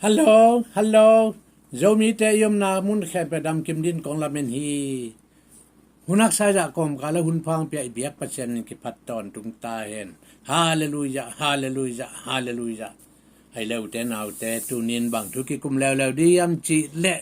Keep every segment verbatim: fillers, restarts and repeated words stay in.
Hallo, hallo. Zomite i omna mun khempeuh damkim din kong lamen hi. Hun haksa zah kawmkal a hun pha hong pia i biak Pasian in kiphat tawntung ta hen. Halleluiah, halleluiah, halleluiah. Hei le ute naute, tunin bang thu kikum leuleu ding hiam cih leh,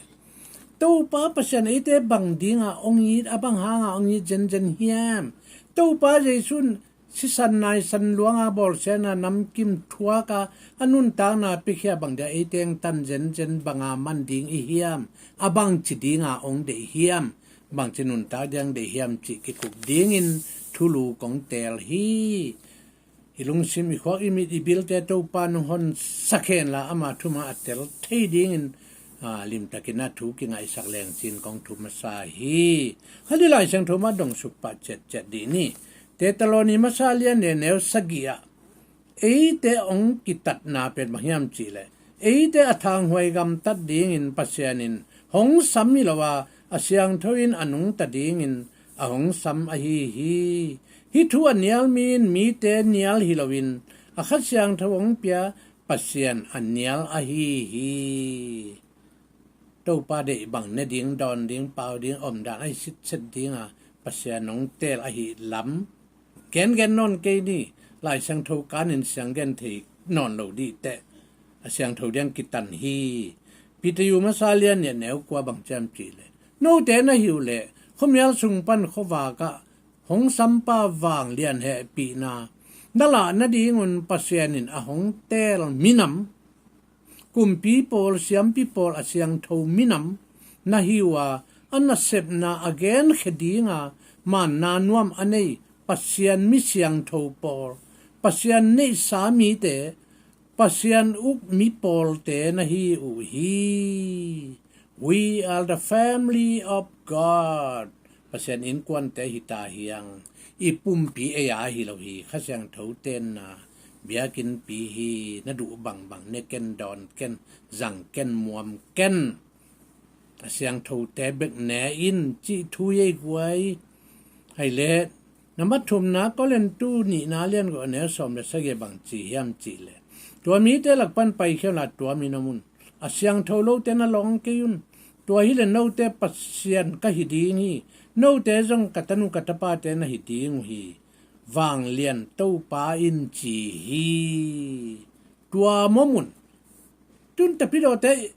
Topa Pasian eite bang dinga hong it, a bang hanga hong it zenzen hiam? Topa Jesu in sisan naisan luanga bawlsiatna namkim thuaka a nuntakna piakhia bang dia eite hong tan zenzen banga man ding i hiam? A bangci dinga hong deih hiam? Bangci nuntak ding deih hiam cih kikup dingin thulu kong teel hi. I lungsim, i khuak, i mit, i bilte Topa nong honsak henla ama thuma a tel thei dingin, a, limtakin a thu kingaihsak leng cin kong thu masa hi. Kha di Lai Siangtho mah dong suk pah ciatciat dih ni. Tesaloni masa lian nih, neu sagih ah eite hong kitatna pen bang hiam cih leh, eite a thanghuai gamtat dingin Pasian in hong sam hi lo a, a siangtho in a nungta dingin a hong sam ahi hi. Hih thu a nial mi in mite nial hi loin, a Kha Siangtho hong pia Pasian a nial ahi hi. Topa deih bang ne ding, dawn ding, pau ding, omdan ahi sitset dinga Pasian hong teel ahi lam gengen nawn kei ni. Lai Siangtho kanin siang gen thei nawn lo dih teh, a siangtho diang kitan hi. Peter masa lian nih, neu kua, bang ci hiam cih leh, note na hi uh leh khuamial sung pan khuavak ah hong sampa vanglian hehpihna na lah nadingun Pasian in a hong teel minam, kumpi pawl, siampi pawl, a siangtho minam na hi uh a, a nasepna a genkhia dinga manna nuam a nei Pasian mi siangtho pawl, Pasian neihsa mite, Pasian uk mi pawlte na hi uh hi. We are the family of God. Pasian innkuante hi ta hiang. I pumpi ei a hi lo hi. Kha Siangtho tenna biakinnpi hi. Na duh bangbang ne ken, dawn ken, zang ken, muam ken. A siangthote bek ne in cih thu ei guai. Hei le, na mathumna Korintu nihna lian guk, neu sawm le sagih bang ci hiam cih leh, tua mite lak pan paikhia unla, tua mi na om un. A siangtho lote na lawng kei un. Tua hi leh note Pasian ka hi ding hi. Note zong ka tanu ka tapate na hi ding uh hi. Vanglian Topa in ci hi. Tua mawmun. Tun tapidawte,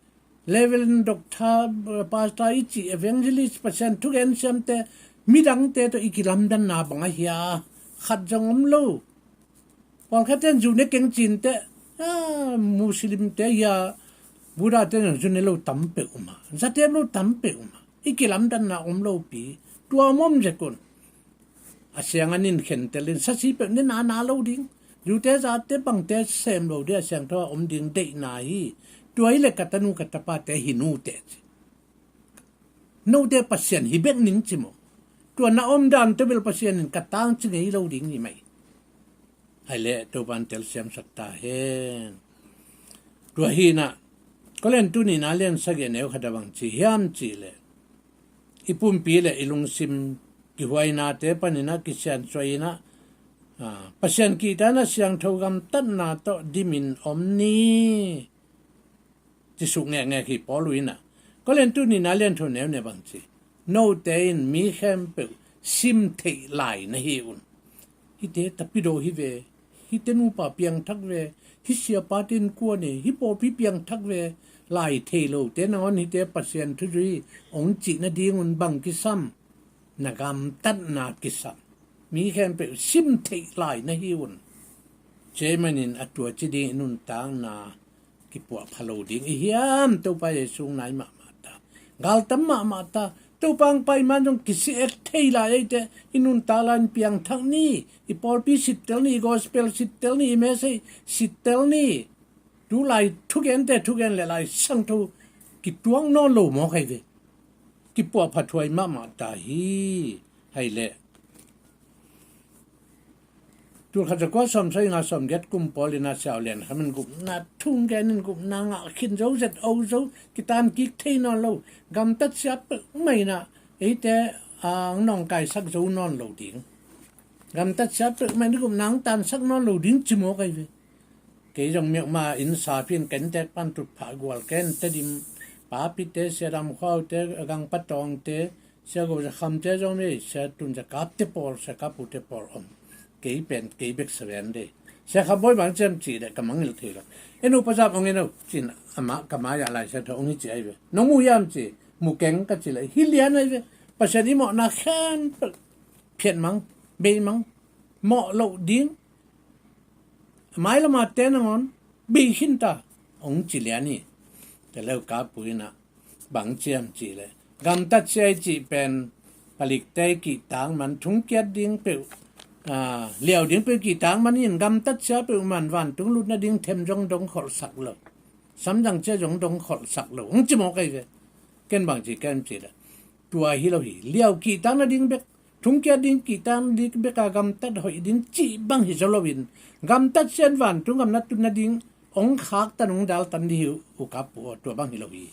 Reverend, Doctor, Pastor i cih, Evangelist, Pasian thugen siamte, midangte tawh i kilamdanna bang ahi a, khat zong om lo. Pawlkhatte in zu ne keng cin teh, a, Muslimte hi a, Buddhate in zu ne lo tam peuh um a, zatep lo tam peuh um a, i kilamdanna om lopi. Tua mawm zek un. A siang a nin khentel in sasi peuh ne nana lo ding. Zute zate bangte sem lo ding, a siangtho a om ding deihna hi. Tua hi leh ka tanu ka tapate hi nuteh ci. Note Pasian hi bek ning ci maw. Tua na omdan tawh bel Pasian in ka tangci ngei lo ding hi mai. Hei le, Topan telsiamsak ta hen. Tua hi na, Korintu nihna lian sagih, neu khat ah bang ci hiam cih leh, i pumpi le i lungsim kihuainate panin a kisiansuah in a, a, Pasian kihtakna siangtho gamtatna tawh dimin om ni. Ci suk ngekngek hi Paul in a. Korintu nihna lian thum, neu nih bang ci, note in mi khempeuh sim theih lai na hi un. Hihte tapidaw hi ve, hihte nupa piangthak ve, hih siapate innkuan hi, hih pawlpi piangthak ve, lai thei lote nangawn hihte Pasian thuzui hong cih nadingun bang kisam? Na gamtatna kisam. Mi khempeuh sim theih lai na hi un. Tua ahih manin a tua ci ding i nuntakna kipuahpha lo ding i hiam? Topa Jesu hong nai mahmah ta. Galtam mahmah ta. Topa hong pai man zong kisi ek thei lai ei teh, i nuntak lai in piangthak ni, i pawlpi sittel ni, i gospel sittel ni, i message sittel ni. Tu lai thugente thugen le Lai Siangtho kituak nawn lo mawk hi ve. Kipuahpha thuai mahmah ta hi. Hei le, tulkhat zakua sawmsagih nga sawmgiat kum pawl in a Siau Lian Kham in gupna thu gen in, gupna ngah khin zo zet o zo, kitan kik thei nawn lo. Gamtat sia peuhmah in a, eite, a, hong nawngkaisak zo nawn lo ding. Gamtat sia peuhmah in a gupna hong tansak nawn lo ding ci mawk hi ve. Kei zong miakma inn sap hi-in ka inntek pan tutphah gual ken Tedim, Papite, Sia Dam Khuaute, Gang Patawngte, Sia Go Za Khamte zong mei, Sia Tun Za Kapte pawl, Sia Kapute pawl om. Kei pen kei bek sa ven de. Sia Kham Bawi bang ciam cih leh ka mangngilh thei lo. En uh, Pa Zam hong en uh, ci-in amah ka mai-ah Lai Siangtho hong hi ci ahi ve. Nong mu hiam, ci. Mu keng, ka cih leh, hi lian ahi ve. Pasian i mawhna khempeuh phiatmang, beimang, mawh loh ding, a mailam a te nangawn bei khin ta, hong ci lian hi. Tua leh Ka Pu in ah bang ciam cih leh, gamtat sia i cih pen palikte i kihtak man, thungkiat ding peuh, aa, liau ding peuh i kihtak man in, gamtat sia peuhmah in vantung lut nading them zong dong kholhsak lo, samdang cia zong dong kholhsak lo, hong ci mawk ahi ve. Ken bang ci ka hiam cih leh, tua hi lo hi. Liau kihtak nading bek, thungkiat ding kihtak nading bek a gamtat hoih ding cih bang hi zo loin, gamtat sia in vantung gam na tun nading hong khaktan, hong daltan ding hi uh, U Ka Pu aw, tua bang hi lo hi.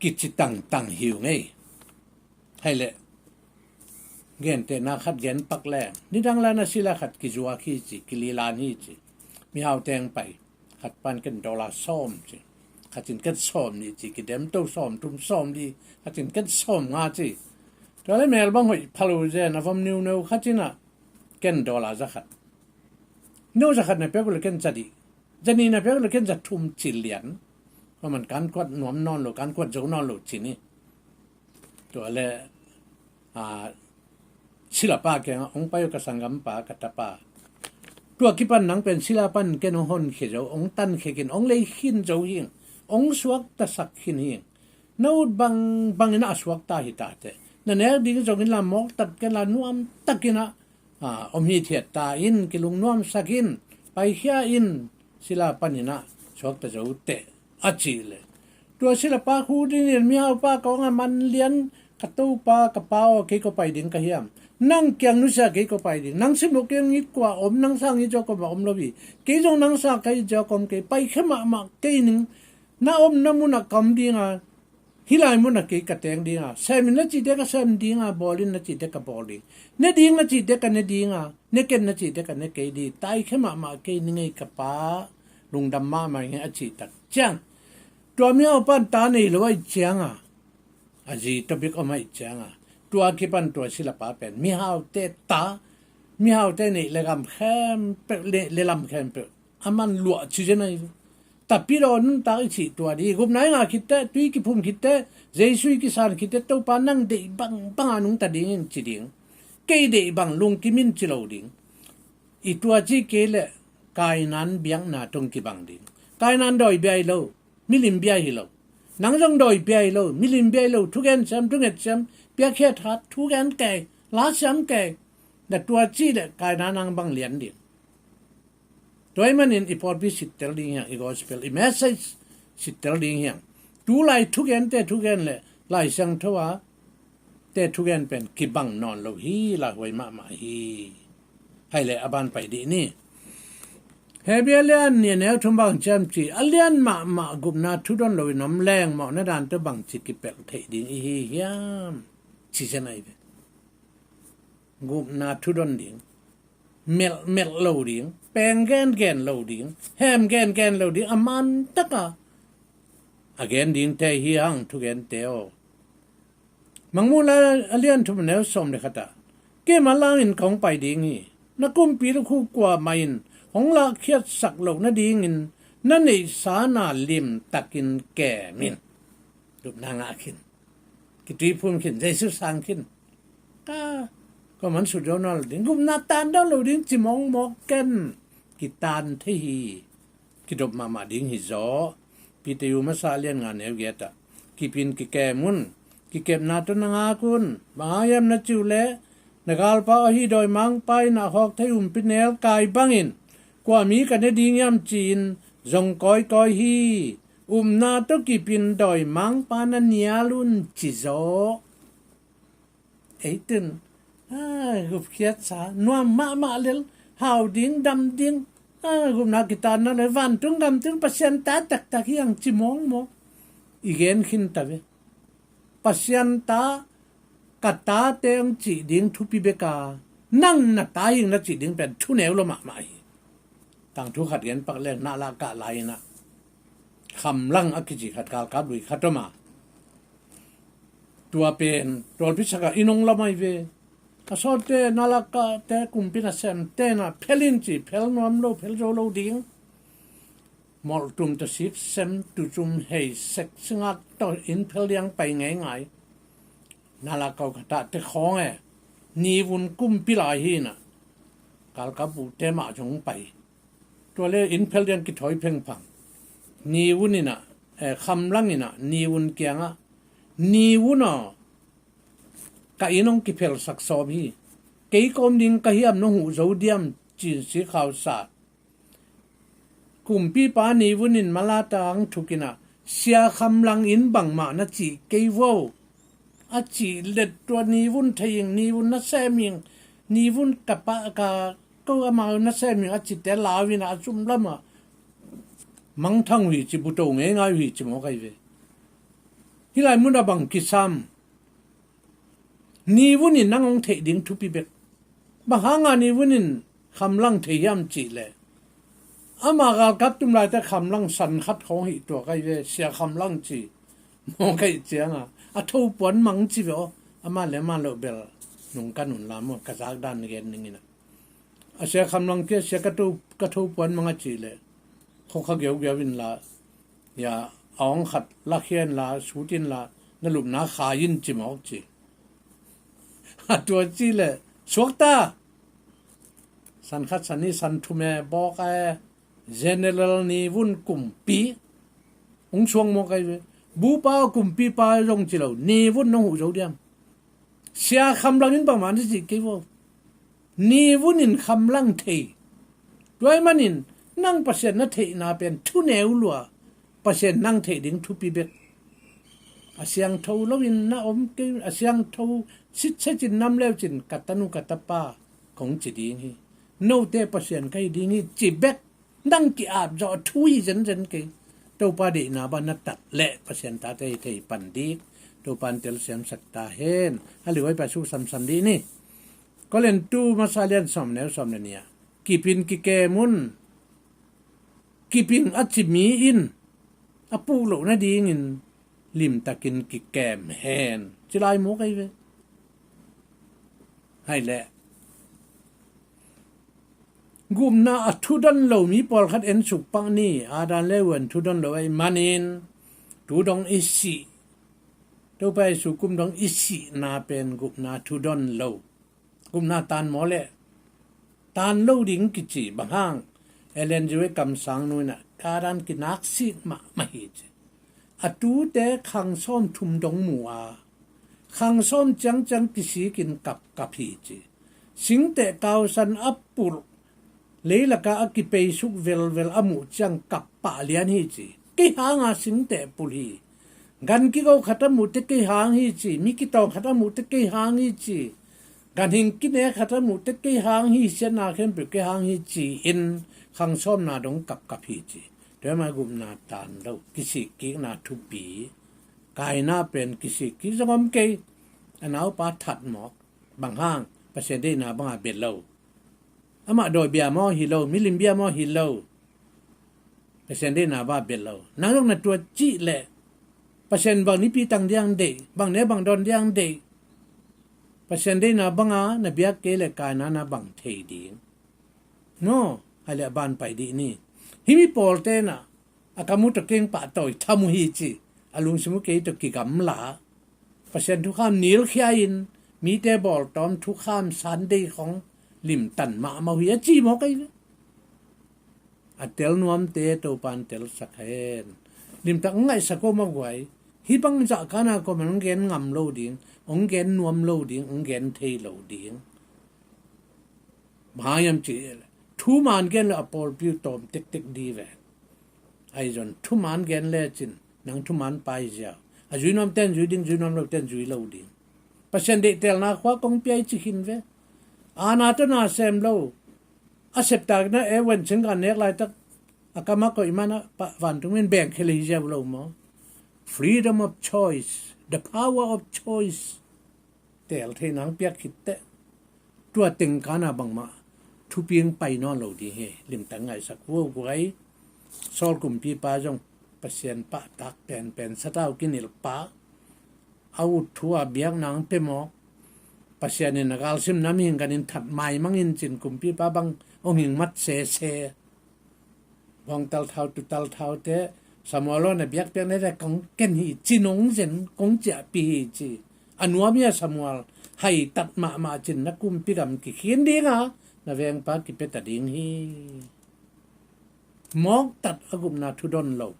Kici tangtang hi uh ngei. Hei leh, gentehna khat gen pak leng, nidang lai-in a sila khat kizuak hi ci, kililan hi ci. Mihau teng pai, khat pan ken dollar sawm ci, khat in ken sawm nih ci, kidemto sawm thum sawm li, khat in ken sawm nga ci. Tua leh mel bang hoih pha lo zen, a vom niuneu khat in ah ken dollar za khat, no za khat na pek uh leh ken za nih, za nih na pek uh leh ken za thum ci lian. Kua man kan kuat nuam nawn lo, kan kuat zo nawn lo ci ni. Tua leh, aa, silapa kiangah, hong pai uh ka sanggampa, ka tapa. Tua kipan nang pen sila pan ken hong honkhia zo, hong tankhia khin, hong lei khin zo hing, hong suaktasak khin hing. Na ut bangbang in ah a suakta hi ta teh. Na nek ding zong in la mawk tak ken la nuam takin ah, aa, om hithiat ta in, kilungnuamsak in, paikhia in, sila pan in ah suakta zo teh, a cih leh, tua silapa khu dingin mihaupa kawng a man lian, ka topa, ka pa aw, kei kua pai ding ka hiam? Nang kiang nusia kei kua pai ding? Nang sim lo kei, nang it kua om, nang sang it zawk om a om lo hi. Kei zong nang sang ka it zawk om kei, paikhia mahmah kei ning. Na omna munah ka om ding a, hih lai munah kei ka teng ding a, sem in na cih teh ka sem ding a, bawl in na cih teh ka bawl ding, ne ding na cih teh ka ne ding a, ne ken na cih teh ka ne kei ding, taikhia mahmah kei ning ei ka pa, lungdam mahmah ing ei, a cih tak ciang, tua mihaupa in ta nei lo ahih ciang a, a zi tawh bek om ahih ciang a, tua kipan tua silapa pen mihaute ta, mihaute neih le gam khempeuh, neih le lam khempeuh a man luah ci zen ahi. Tapidaw nuntak i cih tua ding, gupna i ngah khit teh, tui kiphum khit teh, Jesu i kisan khit teh, Topa nang deih bangbang a nungta ding in ci ding. Kei deih bang lungkim in ci lo ding. I tua ci kei leh Kainan biakna tawh kibang ding. Kainan dawi bia hi lo, milim bia hi lo. Nang zong dawi bia hi lo, milim bia hi lo, thugen siam, thunget siam, piakkhiat hat, thugen kei, la siam kei. Na tua ci leh Kainan nang bang lian ding. Tua ahih manin i pawlpi sittel ding hi hang, i gospel, i message sittel ding hi hang. Tulai thugente thugen le Lai Siangtho a te thugen pen kibang nawn lo hi, lauhuai mahmah hi. Hai le a ban pai dih ni. Hebru a lian nih a neu thum bang ciam ci, a lian mahmah gupna thudon lo in om leng mawhna dan tawh bangci kipelh theih ding i hi hiam? Ci zen ahi ve. Gupna thudon ding, melh melh lo ding, peng gen gen lo ding, hem gen gen lo ding, a man taka a gen dingte hi hang thugente aw. Mangmuhna a lian thum a neu sawm le khat ah, keima langin kong pai ding hi. Na kumpi lukhu kuamah in hong lakkhiatsak loh nadingin na neihsa na limtakin kem in. Gupna ngah khin, kituiphum khin, Jesu sang khin. Ka, kua man sut zo nawn lo ding, gupna tan dawn lo ding ci mawkmawk ken. Kitan thei hi. Kidop mahmah ding hi zaw. Peter masa a lian nga neu giat ah, kipin kikem un, kikepna tawh na ngak un. Bang hang hiam na cih uh leh, na galpa ahi dawimangpa in a hawk thei umpi nel kai bangin kua mi ka ne ding hiam ci-in zong kawikawi hi. Upna tawh kipin dawimangpa na nial un ci zaw. Ei tun, a, gupkhiatsa nuam mahmah lel, hau ding, dam ding, a, gupna kitanna le vantung gam tun Pasian ta taktak hi hang ci mawkmawk. I gen khin ta ve. Pasian ta, ka tate hong cih ding thupi bek a, nang na ta hing na cih ding pen thuneu lo mahmah hi. Tangthu khat gen pak leng, Nalahka lai-in ah khamlang a kici khat, galkap lui khat om a, tua pen tualpi sak ah i nong lam ahi ve. A sawtte, Nalahkate kumpi nasemte in ah phel in ci, phel nuam lo, phel zo lo ding. Molhtum tawh sipsem, tucum hei, sek singak tawh inn phel liang pai ngeingai. Nalahka khat ah te khawng e, Nivun kumpi lai hi in ah, galkap buhte mah zong pai. Tua leh inn phel liang kithawi phengphang. Nivun in ah, eh, khamlang in ah Nivun kiangah, Nivun aw, ka inn hong kiphelsak sawm hi. Kei ka om ding ka hiam, nong huh zo diam, ci-in sikhau sa. Kumpipa Nivun in malatang thuk in ah, Sia Khamlang in bangmah na cih kei vo, a cih leh tua Nivun thei ing, Nivun nasem ing, Nivun ka pa, ka ko, amau nasem ing a cihte lau in ah a sum lam ah mangthang uh hi ci, buto ngeingai uh hi ci mawk ahi ve. Hih lai mun ah bang kisam? Nivun in nang hong theih ding thupi bek. Bang hanga Nivun in Khamlang thei hiam cih leh, ama galkap tum laite Khamlang san khat khawng hih tuak ahi ve, Sia Khamlang ci. Mawk ahi ciang a, a tho puan mang ci ve aw. Ama leh ama loh bel nung ka nun la maw, ka zak dan gen ning in ah. A Sia Khamlang kia, Sia ka tho, ka tho puan mang a cih leh, khokha giaugiau in la, ya, a awng khat lakhia in la, sut in la, na lupna khai in ci mawk ci. A tua cih leh, suakta, san khat, san nih, san thum e, bawk e, General Nivun kumpi hong suang mawk ahi ve. Bupa, kumpipa zong ci lo, Nivun nong huh zo diam? Sia Khamlang in bangmah na cih kei vo. Nivun in Khamlang thei. Tua ahih manin nang Pasian na theihna pen thuneu lua, Pasian nang theih ding thupi bek. A siangtho loin na om kei, a siangtho sitset in nam leucin, ka tanu ka tapa kong ci ding hi. Note Pasian ka hi ding hi ci bek. Nang ki-ap zawh thu hi zenzen kei. Topa deihna bang na tat leh Pasian tate hi thei pan ding. Topa in telsiamsak ta hen. A liuai pa suk samsam dih ni. Korintu masa lian sawm, neu sawm le nih ah, kipin kikem un. Kipin a ci mi in a puh loh nadingin limtakin kikem hen. Ci lai mawk ahi ve. Hai leh, gupna a thudon lo mi pawlkhat en suk pak ni. Adam le Eva in thudon lo ahih manin tu dong i sih, Topa Jesu kum dong i sihna pen gupna thudon lo, gupna tan maw leh tan lo ding kici. Bang hang? Ellen G. White kamsangnu in ah, Adam kinaksik mahmah hi ci. A tute khang sawm thum dong mu a, khang sawm ciangciang kisikin kapkap hi ci. Singteh kausan a pulh, leilakah a kipeisuk velvel a muh ciang kap pah lian hi ci. Kei hanga singteh pulh hi. Gan kigo khat a muh teh kei hang hi ci. Mi kitawng khat a muh teh kei hang hi ci. Ganhing kine khat a muh teh kei hang hi, siatna khempeuh kei hang hi ci-in khang sawmna dong kapkap hi ci. Tua mah gupna tan lo, kisikkikna thupi. Kaina pen kisikkik zong om kei. A naupa that mawk. Bang hang? Pasian deihna banga bia lo. Amah dawi bia maw hi lo, milim bia maw hi lo. Pasian deihna banga bia lo. Nang zong na tua cih leh Pasian bang nipi tang diang deih, bang ne bang dawn diang deih. Pasian deihna banga na biak kei leh Kaina na bang thei ding. No, hai leh a ban pai dih ni. Hih mi pawlte in ah, a kam uh tawh keng pahtawi tham uh hi ci. A lungsim uh kei tawh kigamla. Pasian thukham nilkhia-in mite bawltawm thukham Sunday khong limtan mahmah uh hi a ci mawk ahi ve. A tel nuamte Topa in telsak hen. Limtak hong ngaihsak uh mah guai. Hih bang zahkana kuaman hong gen ngam lo ding, hong gen nuam lo ding, hong gen thei lo ding. Bang hang hiam cih leh, thuman gen leh a pawlpi uh tawm tektek ding ve. Ahi zong thuman gen lecin nang thuman pai ziau. A zui nuamten zui ding, zui nuam loten zui lo ding. Pasian deihtelna khua kong pia hi ci khin ve. Ana tawh na sem lo. A septakna e wen cingkan nek laitak a kam a koih man ah vantung in bengkhia lei ziau lo maw? Freedom of choice, the power of choice. Tel thei nang piak khit teh. Tua teng kana bangmah thupi hong pai nawn lo ding hi. Limtak ngaihsak vuavuai. Saul kumpipa zong Pasian pahtak penpen, satau kinilh pa, a ut thu a biakna hong pia mawk. Pasian in a galsim nam hing kanin that maimang in cin kumpipa bang hong hing mat sese. Bawng talthau tu talthaute Samuel aw na biakpiak nete kong ken hi ci nong zen kong ciahpih hi ci. A nuam hi a Samuel, haitat mahmah cin na kumpi gam kikhin dinga na vengpa kipia ta ding hi. Mawktat a gupna thudon lo.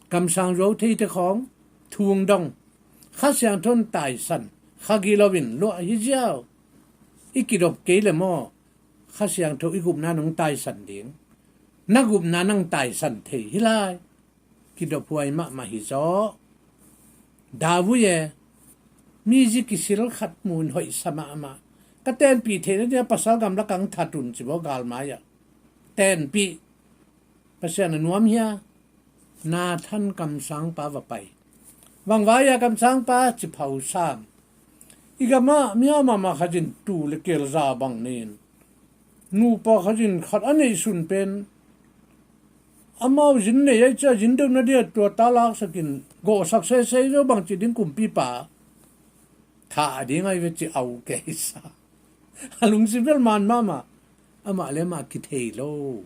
Kamsang zuau theite khawng thung dong. Kha Siangtho in taisan, kha gilo in luah hi ziau. I kidop kei le maw, Kha Siangtho i gupna nong taisan ding, na gupna nang taisan thei hi lai. Kidophuai mahmah hi zaw. David e, mi zi kisil khat mun hoihsa mahmah. Ka tenpih theihna dia pasal gamla kang thatun ci baw galmai ah. Tenpih. Pasian a nuam hia. Nathan kamsangpa va pai. Bang vai a kamsangpa ci phau sam. I gamah mihau mahmah khat in tu le kelza bang nei in, nupa khat in khat a neihsun pen amau zin nei ai cia zin deuh na dia tua ta laksakin gawhsak sesei zo bang ci ding kumpipa. Thah ding ai ve ci au kei sa. A lungsim bel man mahmah. Amah le amah kithei lo.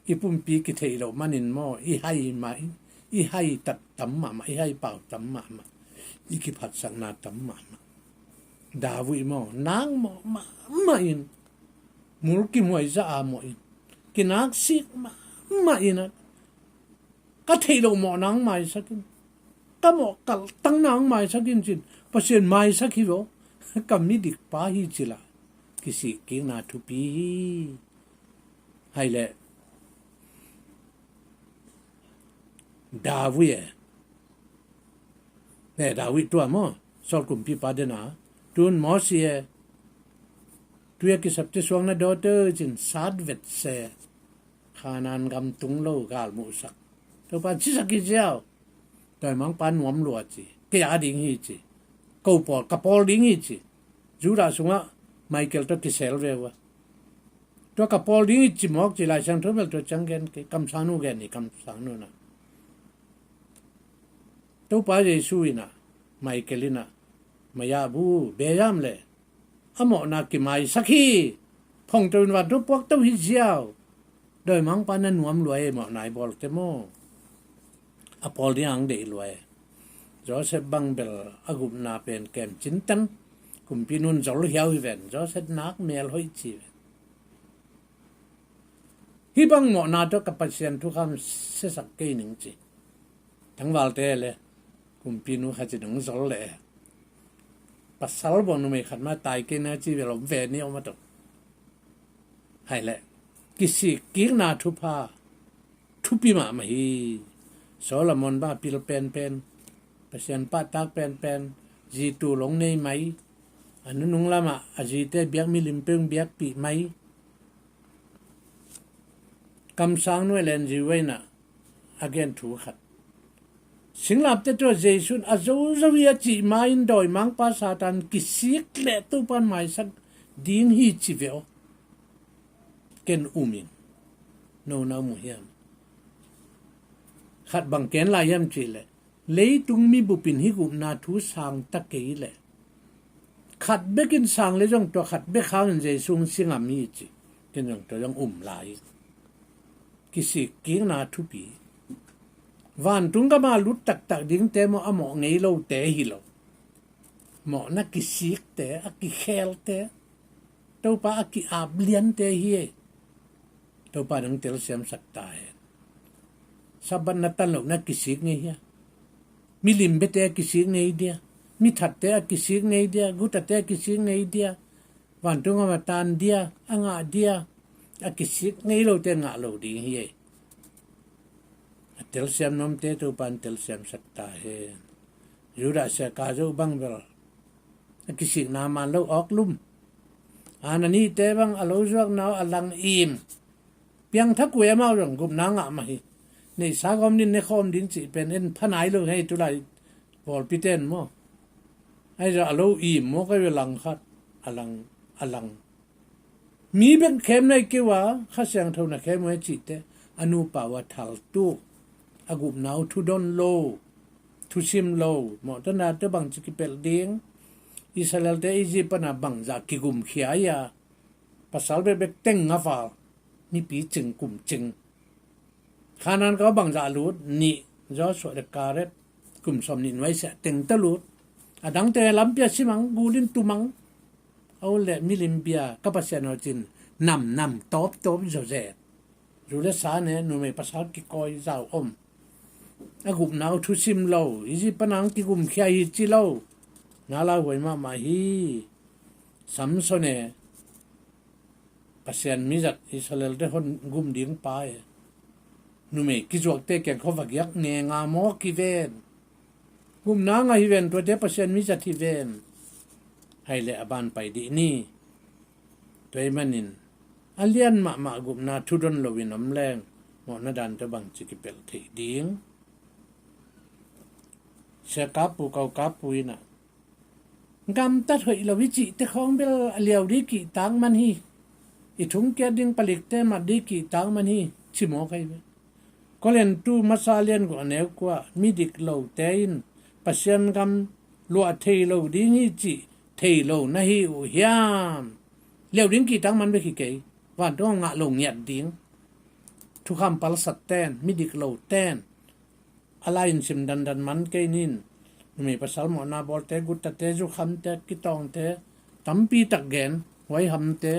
I pumpi kithei lo manin maw, i hai mah in, i hai tat tam mahmah, i hai pau tam mahmah. I kiphatsakna tam mahmah. David maw, nak mawh mahmah in, mul kimuai za a mawh in, kinak sik mahmah in a, ka theih loh mawh nang maisak in, ka mawh kalh tang nang maisak in cin, Pasian maisak hi lo, ka midikpa hi cila, kisik kikna thupi hi. Hai le David e, ne David tua maw, Saul kumpipa dena, tun Mosi e, tuia kisapte suang na dawte cin sat vet se. Khanan gam tung lo gal muhsak. Topa cisak hi ziau. Dawimangpa nuam lua ci. Kei a ding hi ci. Ko pawl, ka pawl ding hi ci. Judah sungah Michael tawh kisel ve ua. Tua ka pawl ding hi ci mawk ci Lai Siangtho bel tua ciang gen kei. Kamsangnu gen hi, kamsangnu na. Topa Jesu inah, Michael inah, maya bu, beyam le. A mawhna kimaisak hi. Phongto in vanto puakto hi ziau. Dawimangpa na nuam lua e mawhna i bawlte maw. A pawl ding ang deih lua e. Joseph bang bel a gupna pen kem cinten. Kumpi nun zol hiau hi ven. Joseph nak mel hoih ci ven. Hih bang mawhna tawh ka Pasian thukham siasak kei ning ci. Tangvalte le kumpinu kha ci nong zol le. Pasal bawng numei khat ma tai kei na ci ve lom ve ni om a tawh. Hai le kisik kikna thupha thupi mahmah hi. Solomon bang a pil penpen, Pasian pahtak penpen, zi tu long nei mai, a nunung lamah a zite biak milim peuh biakpih mai. Kamsang nu Ellen G. White in a gen thu khat. Singlamteh tawh Jesuh in a zozo hi a cih ma-in dawimangpa Satan kisik leh Topan maisak ding hi ci ve aw. Ken um ing. No na um uh hiam? Khat bang ken lai hiam cih leh leitung mibup in hih gupna thu sang ta kei leh khat bekin sang le zong tua khat bek hangin Jesuh hong si ngam hi ci. Ken zong tua zong um lai. Kisik kikna thupi. Vantung gama lut taktak dingte maw a mawh ngei lote hi lo. Mawhna kisikte, a kikhelte, Topa a ki-ap liante hi. Topa nang telsiamsak ta hen. Sabbath na tan lohna kisik ngei hia? Milim bete a kisik ngei dia? Mithatte a kisik ngei dia? Gutate a kisik ngei dia? Vantung a matan dia, a ngah dia, a kisik ngei lote ngah lo ding hi ei. A telsiam nuamte Topan telsiamsak ta hen. Judah Iskariot bang bel a kisikna man lo awk lum. Anna nihte bang a lo zuakna uh a lang im. Piangthak uh amau zong gupna ngah mah hi. Neihsa gawm din ne khawm ding cih pen en pha nai lo hei tulai pawlpite in maw. Ahi zong a lo im maw kai ve lang khat. A lang, a lang. Mi bek khem na hi kei uh a, Kha Siangtho na khem uh e cihte, a nupa uh a thaltuk, a gupna uh thudon lo, thusim lo, mawhna dante bangci kipelh ding, Israelte Egypt pana bangzah kigumkhia hi a, pasal bekbek teng a val, mipi cing kum cing. Khanaan gam bangzah lut, nih, Joshua le Kaleb, kum sawm nih nuaisiah teng tawh lut. A dangte lampi ah simang, gulin tumang. Aw le milim bia, ka Pasian aw cin, nam nam, tawp tawp zawzen. Zu le sa ne, numei pasal kikawi zau om. A gupna uh thusim lo, Egypt pana ang kigumkhia hi ci lo. Na lauhuai mahmah hi. Samson e, Pasian mizat Israelte hon gum ding pa e. Numei kizuakte kiang khua va giak ngenga maw kiven. Gupna ngah hi ven, tuate Pasian mizat hi ven. Hai le a ban pai dih ni. Tua ahih manin a lian mahmah gupna thudon loin om leng mawhna dante bangci kipelh theih ding. Sia kapu kau kapu inah gamtat hoih lo i cihte khawng bel a liau dih kihtak man hi. I thungkiat ding palikte mat dih kihtak man hi, ci mawk ahi ve. Korintu masa lian guk a neu kua, midik lote in Pasian gam luah thei lo ding hi cih thei lo na hi uh hiam? Liau ding kihtak man bek hi kei. Vantung ngah lo ngiat ding. Thukham palsat ten, midik lo ten, a lai in sim dandan man kei nin. Numei pasal mawhna bawlte, guttate, zukhamte, kitawngte, tampi tak gen, huaihamte.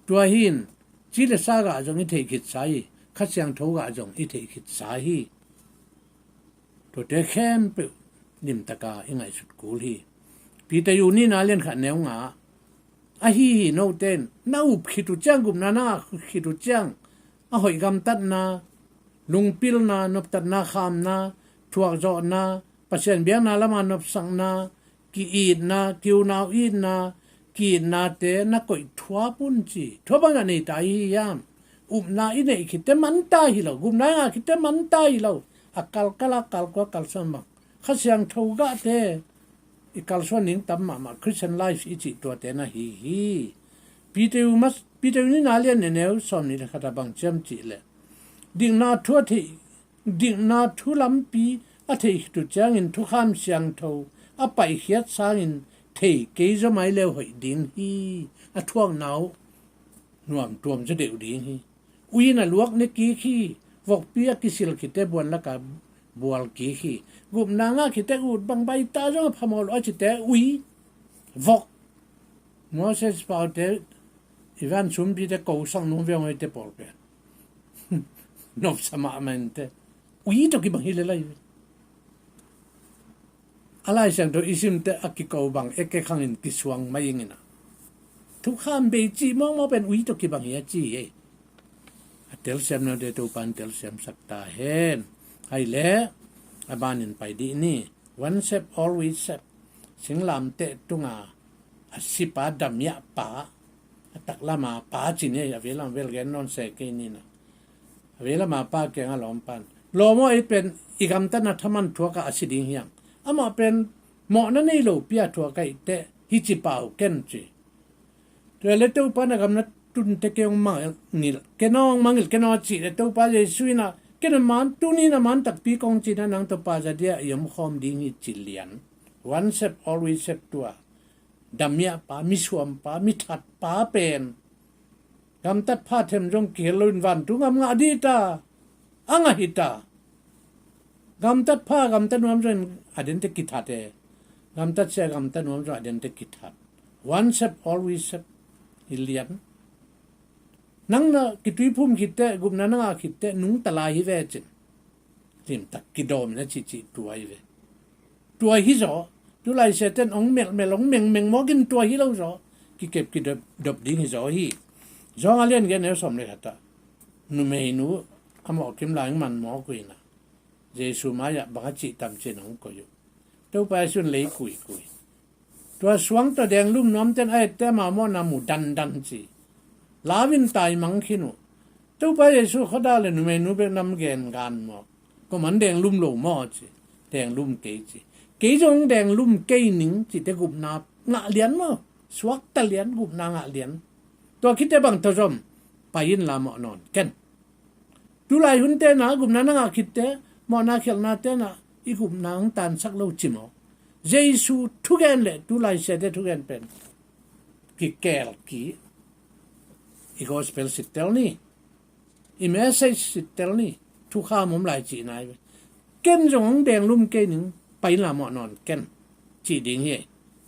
Tua hin ci le sa gah zong i theih khitsa hi. Kha Siangtho gah zong i theih khitsa hi. Tuate khempeuh limtaka i ngaihsut kul hi. Peter nihna lian khat neu nga, ahi hi note in na up khit uh ciang, gupna na ngah khit uh ciang, a hoih gamtatna, lungpilna, noptatna, khamna, thuakzawhna, Pasian biakna lama nopsakna, ki-itna, kiunau itna, ki-itnate na koih thuap un ci. Thuap bangah nei ta i hi hiam? Upna i neih khitte man ta hi lo, gupna i ngah khitte man ta hi lo. A kalkal a kalkua kalsuan bang, Kha Siangtho gahte i kalsuan ning tam mahmah, Christian life i cih tuate na hi hi. Peter mas-, Peter nihna lian ne neu sawm nih le khat a bang ciam cih leh, dikna thu a theih, dikna thu lampi a theih khit uh ciangin Thukham Siangtho a paihkhiat sangin thei kei zaw mai leu hoih ding hi. A thuakna uh nuam tuam zaw deuh ding hi. Ui na luak ne kik hi. Vokpi a kisil khitte buan laka bual kik hi. Gupna ngah khitte ut bang baita zong a phamawh lo a cite ui. Vok. Moses paute, i van sumpite ko sang nung veng hoite pawl pen nopsa mahmah inte. Ui tawh kibang hi lel ahi ve. A Lai Siangtho i simte a kiko bang eke khangin kisuang mai ing inah, thukham bei cih mawkmawk pen ui tawh kibang hi a ci hi ei. A telsiam naute Topan telsiamsak ta hen. Hai le a banin pai dih ni. One step, always step. Singlamteh tunga a sipa, damiah pa, a taklama pa ci ni ei, a velam vel gen nawn se kei ninah. A veilama pa kiangah lawmpan, lawm aw, ei pen i gamtatna thaman thuakah a si ding hiang. Amah pen mawhna nei lo pia thuak ahi teh, hi ci pau ken ci. Tua le Topa na gamna tunte kei hong mangilh, kei nawng mangilh, kei nawng a cih le Topa Jesu inah, kei na man, tuni na man takpi kong cina nang tawh pa zadia i omkhawm ding hi ci lian. One step, always step tua. Damiah pa, misuam pa, mithat pa pen gamtat pha them zong kihel loin vantung gam ngah dih ta. A ngah hi ta. Gamtat pha, gamtat nuam zong a dente kithat e. Gamtat sia, gamtat nuam zong a dente kithat. One step, always step. Hi lian. Nang na kituiphum khitte, gupna na ngah khitte, nungta lai hi ve cin. Limtak kidawm na cihcih tua hi ve. Tua hi zaw. Tulai Satan hong melhmelh, hong mengmeng mawkin tua hi lo zaw. Kikep kidop ding hi zaw hi. Zawng a lian gen neu sawm le khat ah, numeinu a mawhkim lai hong man mawk uh inah, Jesu mai-ah bang a cih tam cin hong koih uh. Topa Jesu in lei kuikui. Tua suang tawh denglum nuamten a ette amau mawhna mu dandan ci. Lau in taimang khin uh. Topa Jesu khuadak le numeinu bek nam gen gan maw? Kuaman denglum lo maw ci. Denglum kei ci. Kei zong denglum kei ning cite gupna ngah lian maw? suakta lian, gupna ngah lian. Tua khit teh bang tawh zom, pai inla mawh nawn ken. Tulai hun tena gupna na ngah khit teh, mawhna khialhna tena i gupna hong tansak lo ci maw? Jesu thugen le tulai siate thugen pen kikel ki. I gospel sittel ni, i message sittel ni, thukham om lai cihna hi ve. Ken zong hong denglum kei ning, pai inla mawh nawn ken, cih ding hi.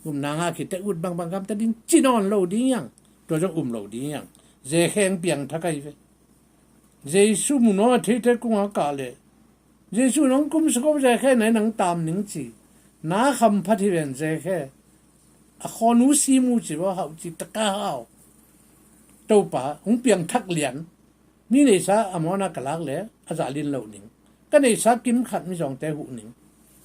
Gupna ngah khit teh ut bangbang gamta ding ci nawn lo ding hi hang. Tua zong um lo ding hi hang. Zekhe hong piangthak ahi ve. Jesu mu nawn a theite kungah kah leh, Jesu in hong kumsa ko, Zekhe nai nang tam ning ci. Na khamphat hi ven Zekhe. A khawn uh sim uh ci, va hauh ci, taka hau. Topa hong piangthak lian. Mi neisa a mawhna ka lak leh a zah lin lo ning. Ka neisa kim khat mizawngte huh ning.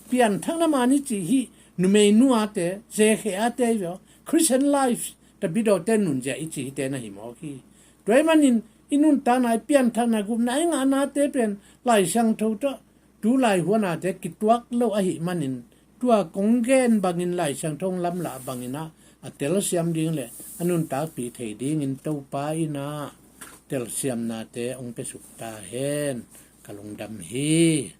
Pianthakna man hi ci hi. Numei nuate, Zekhe ate hi ve aw. Christian life, Tabitawte nunzia i ci hite na hi mawk hi. Tua ahih manin i nuntakna, i pianthakna, gupna i ngahnate pen Lai Siangtho tawh, tulai huanate kituak lo ahih manin, tua kong gen bangin Lai Siangtho hong lamlah bangin ah a telsiam ding le a nuntakpih thei dingin Topa in ah telsiamnate hong piasuk ta hen. Ka lungdam hi.